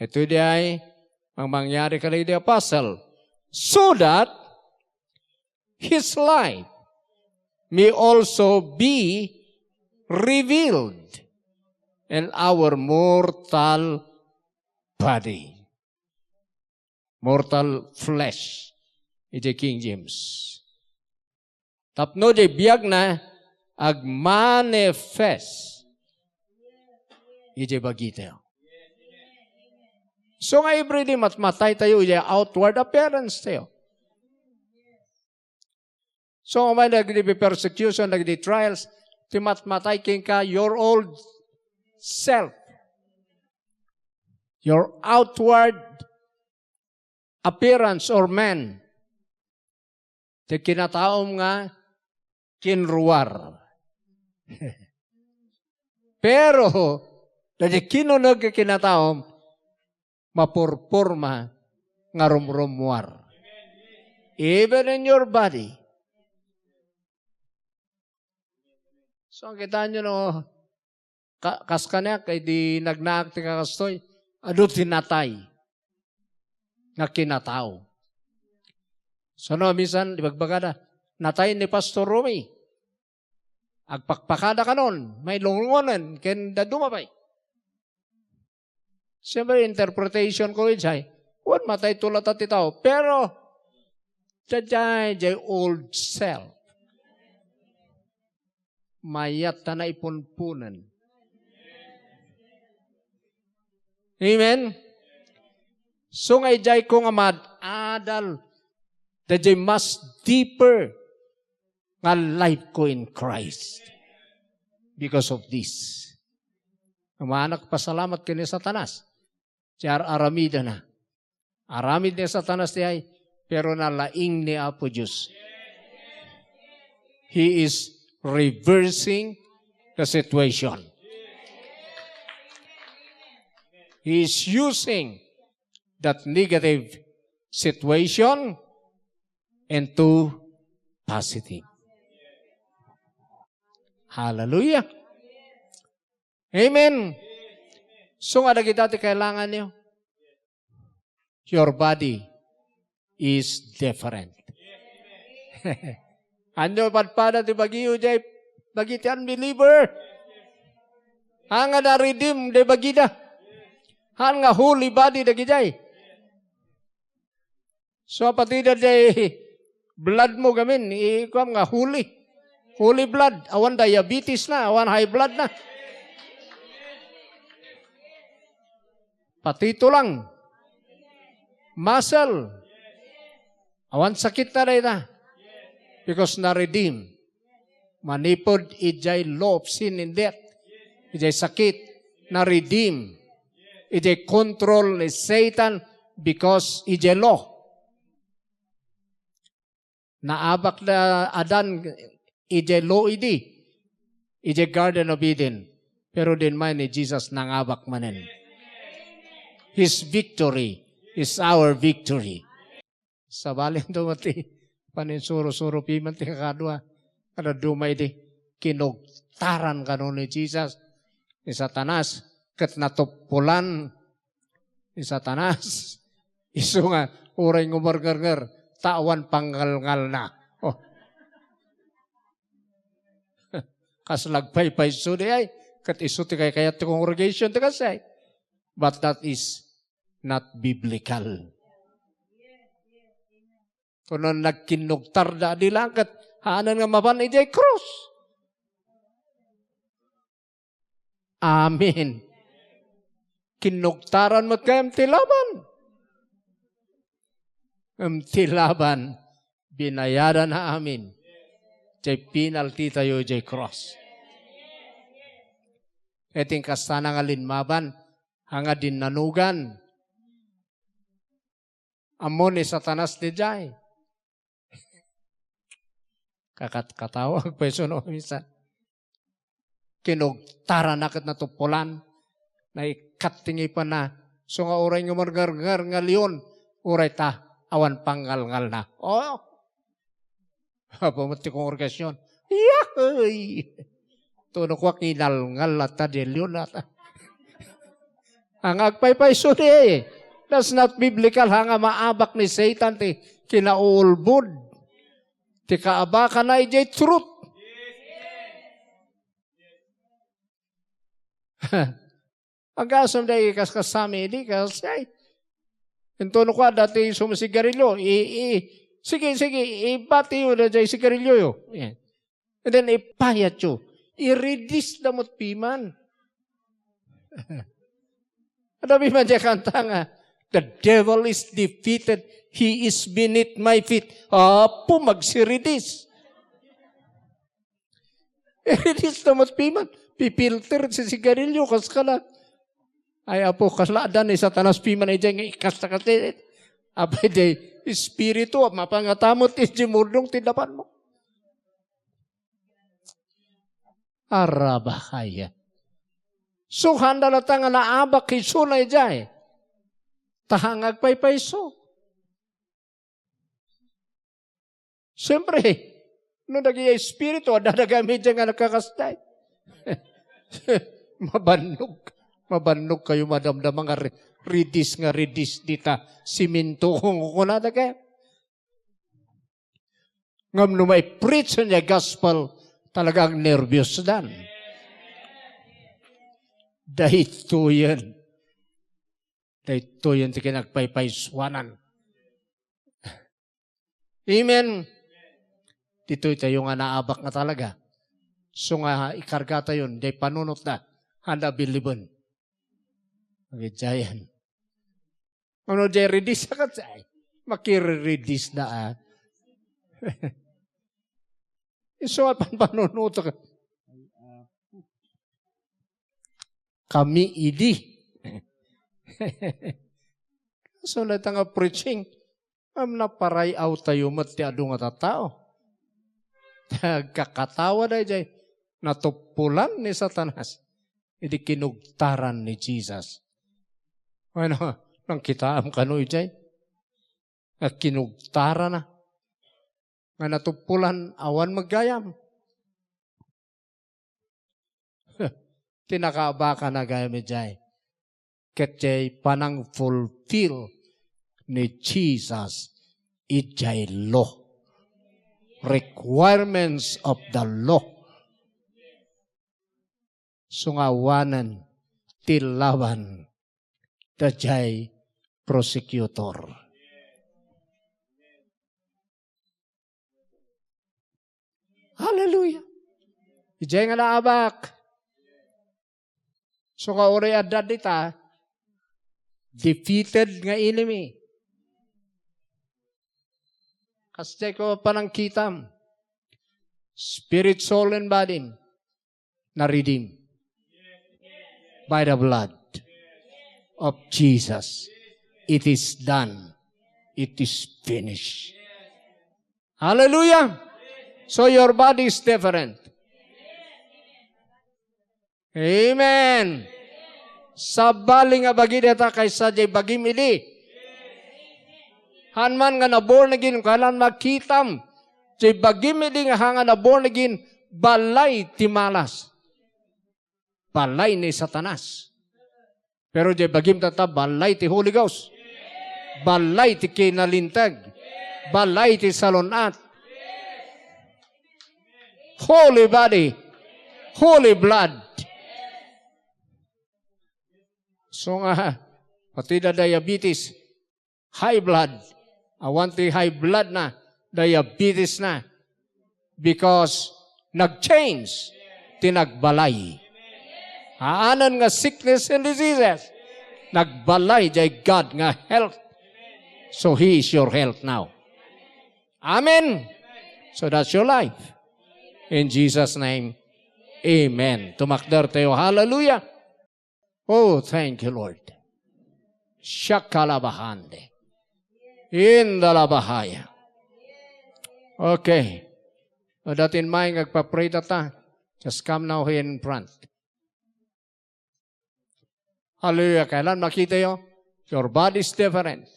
Ito diay ang mangyari kadagiti apostle, so that His life may also be revealed in our mortal body. Mortal flesh. Iti King James. Tapno diay biagna agmanifest iti bagitayo. So nga everyday matmatay tayo iti outward appearance tayo. So, may dagiti persecution, dagiti trials, ti matmatay kenka your old self, your outward appearance or man. Ti kinataom nga kinruar. Pero, dagiti kinuneg nga kinataom, mapurporma nga rumrumuar. Even in your body. So, ang kita nyo, no, ka-, kas kaniak, kay di nagnaak ti kakastoy, adu ti natay nga kinatao. So, no, minsan, ibagbagada, natay ni Pastor Romy. Agpakpakada kanon, may lungonen, ken dadduma pay. Siyempre, interpretation ko idiay, wen, matay to latta ti tao. Pero, daydiay, diay old self. Mayat ta naipunpunen. Amen? So nga idiay ko nga maad-adal, daydiay mas deeper nga life ko in Christ. Because of this. Amangan pasalamat ken ni Satanas. Ti ar-aramidna. Aramid ni Satanas ti ay, pero nalaing ni Apo Dios. He is reversing the situation. He is using that negative situation into positive. Hallelujah. Amen. So nga dagita ti kailangan niyo. Your body is different. Ania padpada ti bagiyo diay dagiti unbeliever? Haan nga na-redeem diay bagida. Haan nga holy body dagidiay. So, pati da diay blood mo gamin, ikuam nga holy. Holy blood, awan diabetes na, awan high blood na. Pati tulang. Muscle. Awan sakit na dayta. Because na-redeem. Manipud idiay law of sin and death. Idiay sakit, na-redeem. Idiay control ni Satan because idiay law. Naabak da Adan idiay law idi, idiay Garden of Eden. Pero diay ni Jesus nangabak manen. His victory is our victory. Sabali to ti paninsuro-suro piman ti kakadua. Kada duma idi kinugtaran kano ni Jesus, ni Satanas, ket natuppolan ni Satanas. Isu nga, uray ngumarngarngar, ta awan pangngalngalna. Oh. Kas nagpaypayso di ay, ket isu ti kaykayat ti congregation ti kasay. But that is not biblical. Kuno nagkinnugtar da di langit, haanen nga mapan idiay krus. Amen. Kinnugtaran met gayam ti Laban. Ngem ti Laban, binayadan na amin. Jay penalty tayo, jay cross. Iti kasta na nga linmaban, anga dinnanugan. Ammo ni Satanas daydiay. Kakat-, katawag pay suno minsan. Kinugtaran na ket natuppolan. Naikkat ti ngipenna. So nga uray nga marngarngar nga leon, uray ta awan pangngalngalna. Oh! Apo met ti kongregasyon. Yahoy! Tuno kuak, inalngal latta, delyo latta. Ang agpaypayso di, that's not biblical, ha, nga maabak ni Satan ti kinauulbod. Ti kaabakan na idiay truth. Agasem daydi kas-, kaskasami, di kas-, ay. Intono kua dati sumisigarilyo, i-, i-, sige, sige, ibatiyo daydiay sigarilyoyo. Yeah. And then ipayatyo. I-release da met piman. Ada piman diay kanta nga, "The devil is defeated. He is beneath my feet." Apo, magsiridis. Iridis na met piman. Pipilter ti sigarilyo, kas kala. Ay, Apo, kasla adda ni Satanas piman idiay nga ikasta kasi. Apay, diay espiritu, mapangatamot ti murdong ti dapanmo. Arabakaya. So, handa latta nga naabak isuna idiay. Ta haan nga agpaypayso. Siyempre, no dagiti espiritu, adda dagiti media nga nagkakastay. Mabannog. Mabannog kayo madamdama nga re-, ridis nga ridis dita. Siminto kung kunada kayo. Ngem no mai-preach nga gospel, talagang nerbios dan. Daytoyen. Daytoyen ti kinagpaypaysuanan. Amen. Ditoy tayo nga naabak nga talaga. So nga ikarga tayo, diay panunot na, handa billiben. Agidiayan. Ano, diay ridis ka, ay, makiridis na, ah. Isu a panpanunutok. Kami idi. So, latta nga preaching, am naparay-aw tayo met ti adu nga tattao. Agkakatawa daydiay. Natuppolan ni Satanas. Idi kinugtaran ni Jesus. Ano, nang kitaam kano idiay? Nga kinugtarana. Nga natuppolan, awan maggayam. Ti nakaabakana gayam idiay. Ket diay panang-fulfill ni Jesus idiay law. Requirements of the law. Sungawanen ti laban daydiay prosecutor. Hallelujah. Idiay nga naabak. So, nga uray adda dita, defeated nga enemy. Kasdiay ko panangkitam. Spirit, soul, and body na-redeem by the blood of Jesus. It is done. It is finished. Hallelujah. So your body is different. Amen. Sabali nga bagi dayta kaysa jay bagim idi. Haan man nga na-born again, kailan makitam. Jay bagim idi nga haan nga na-born again, balay ti malas. Balay ni Satanas. Pero jay bagim dayta, balay ti Holy Ghost. Balay ti kinalinteg. Balay ti salun-at. Holy body. Holy blood. So nga, pati da diabetes, high blood. Awan ti high blood na, diabetes na. Because nag-change ti nagbalay. Haanen nga sickness and diseases, nagbalay jay God nga health. So He is your health now. Amen. So that's your life. In Jesus' name, amen. Tumakder tayo. Hallelujah. Oh, thank you, Lord. Shakalabahande. Indalabahaya. Okay. No, dati in mind, agpa-pray dayta. Just come now here in front. Hallelujah. Kailan makitayo? Your body is different.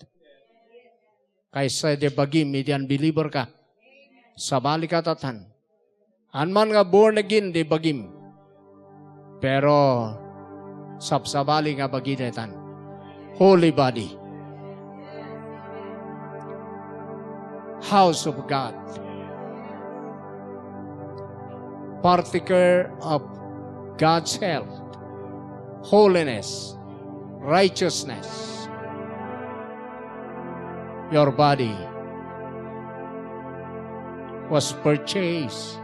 Kaysa di bagim, idi unbeliever ka. Sabali ka daytan. Haan man nga born again, di bagim. Pero, sabsabali nga bagi daytan. Holy body. House of God. Partaker of God's health, holiness, righteousness. Your body was purchased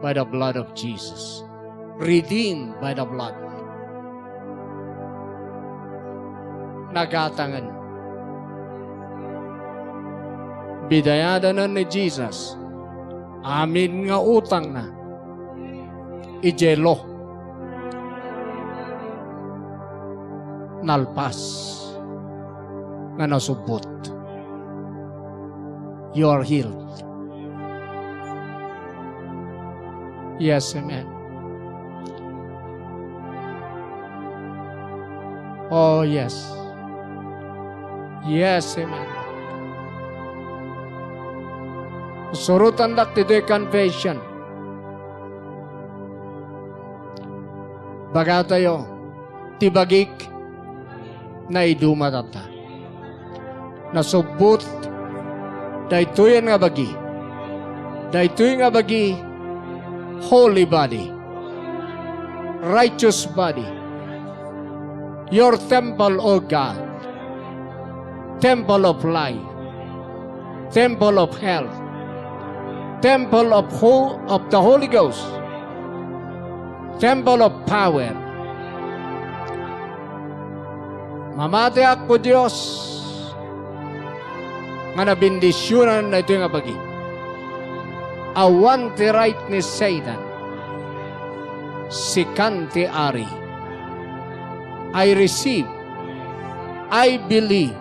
by the blood of Jesus, redeemed by the blood. Nagatangen. Bidayadanen ni Jesus amin nga utangna. Idiay lo. Nalpas nga nasubbot. You are healed. Yes, amen. Oh, yes. Yes, amen. Surotandak ti confession. Bagatayo, ti bagik, naiduma dayta. Nasubbot, daytoyen nga bagi. Daytoy nga bagi, holy body, righteous body. Your temple, O God. Temple of life. Temple of health. Temple of ho-, of the Holy Ghost. Temple of power. Mamatiak, O Dios, nga nabendisionan daytoy nga bagi. Awan ti right ni Satan. Sikan ti Ari. I receive. I believe.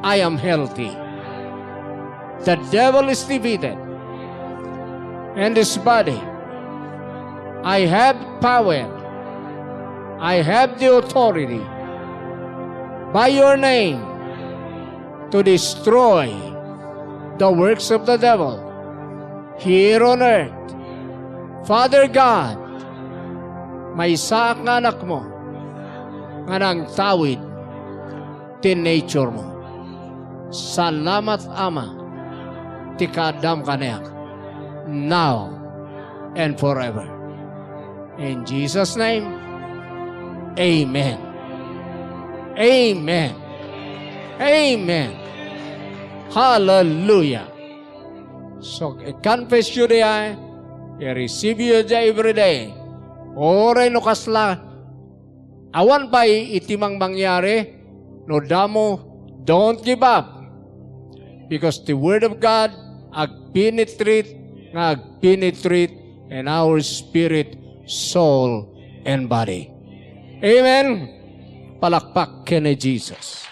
I am healthy. The devil is defeated. And this body, I have power. I have the authority by your name to destroy the works of the devil here on earth. Father God, maysaak nga anakmo nga nangtawid ti nature mo. Salamat, Ama, ti kaaddam kaniak, now and forever. In Jesus' name, amen. Amen. Amen. Hallelujah. So, i-confess yu diay, i-receive yu diay every day. Uray no kasla, awan pay iti mang mangyari, no damo, don't give up. Because the Word of God agpenetrate, nga agpenetrate in our spirit, soul, and body. Amen. Palakpak ken ni Jesus.